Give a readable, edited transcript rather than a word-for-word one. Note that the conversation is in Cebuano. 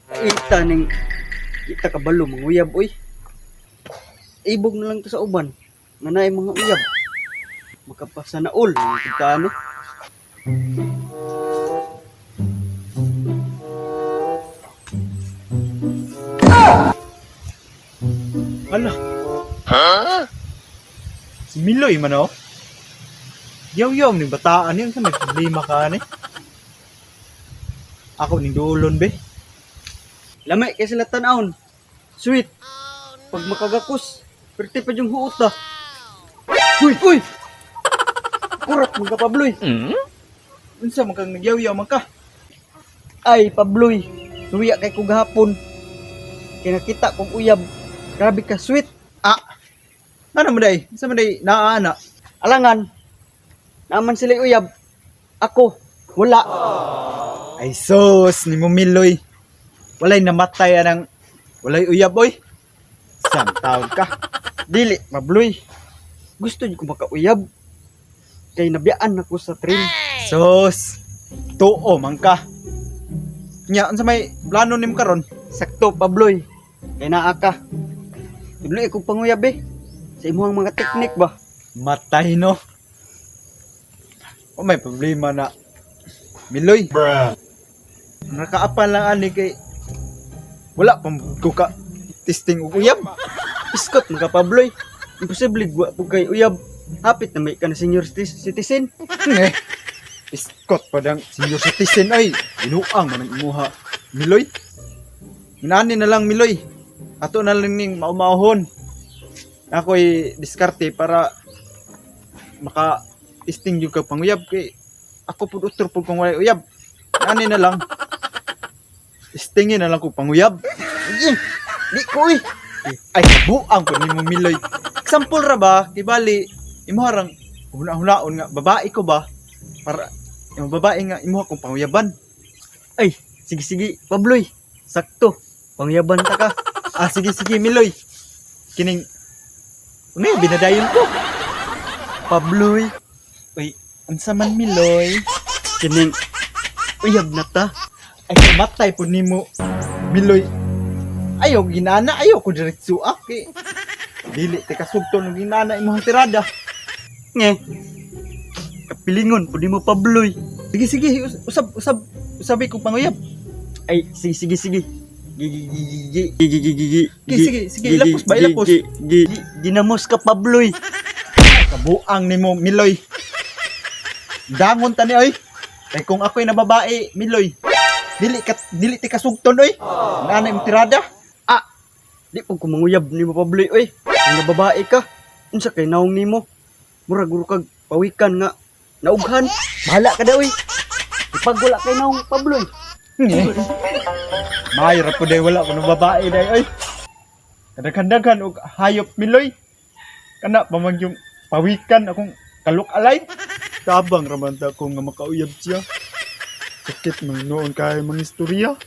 Ita ning ita kabalo manguyab oy. Ibog na lang to sa uban. Nga naay mga uyab. Makapasanaol kita ano. Ala. Huh? Si Miloy man oh. Yaw-yaw ning bataan niya, may problema ka ni. Ako ning duolon be. Lamay kay sila tan-awon. Sweet. Pag makagakos, perti pa yung huot ah. Uy, uy. Kurat mga Pabloy. Unsa man kang nagyaw-yaw man ka? Ay, Pabloy. Suya kay ko gahapon. Kinakita kong uyab. Grabe ka sweet. Ah. Ano man day? Unsa man day naa ana? Alangan. Naman sila uyab. Ako, wala. Ay sus ni mo Miloy. Walay namatay anang walay uyab oy. Sam tawag ka. Dili, Pabloy. Gusto niyo ko makauyab. Kay nabiyaan ako sa train. Sus. Tuo man ka. Nya unsa may plano nimo karon? Sakto, Pabloy. Kay naa ka. Tudloy akong panguyab eh. Sa imuhang mga teknik ba? Matay no. O may problema na. Miloy. Bruh. Nakaapan lang ani kay wala pa ko ka testing og uyab. Iskot mga Pabloy. Imposible gwa po kay uyab. Hapit na may ka na senior citizen. Eh. Iskot pa dang senior citizen ay. Binuang man ang imuha. Miloy. Inani na lang Miloy. Ato na lang ning maumahon. Ako'y diskarte para maka testing yung kag panguyab kay ako pud utro pud kung walay uyab. Inani na lang. Testingin na lang ko panguyab. Ay, di ko eh. Ay, buang ko nimo Miloy. Example ra ba, kay bali imo rang huna-hunaon nga babae ko ba para yung babae nga imuha kong panguyaban. Ay, sige sige, Pabloy. Sakto. Pangyaban ta ka. Ah, sige sige Miloy. Kining ano yung binadayon ko? Pabloy. Uy, unsa man Miloy? Kining uyab na ta. Ay matay po nimo Miloy. Ayaw ginana, ayaw ko diretso ah kay dili ti kasugto ng ginana imong tirada. Nge. Kapilingon pud nimo Pabloy. Sige sige, usab usab usabi kong panguyab. Ay, sige sige sige. Gi gi gi gi gi gi gi gi gi. Sige, sige, sige, ilapos ba, ilapos? Gi, gi, gi. Ginamos ka Pabloy. Kabuang nimo Miloy. Dangon tani oy. Kay kung ako'y nababae, Miloy. Dili ka dili ti kasugton oy. Naana imong tirada. Ah, di pud ko manguyab nimo Pabloy oy. Kung nababae ka, unsa kay naong nimo? Murag guro kag pawikan nga naughan. Bahala ka da oy. Ipag wala kay naong Pabloy. Nge. May ra po day wala ko babae day oy. Kadaghan-daghan og hayop Miloy. Kana pa man yung pawikan akong kaluk-alay. Tabang ra man ta ko nga makauyab siya. Sakit man noon kay mga istorya.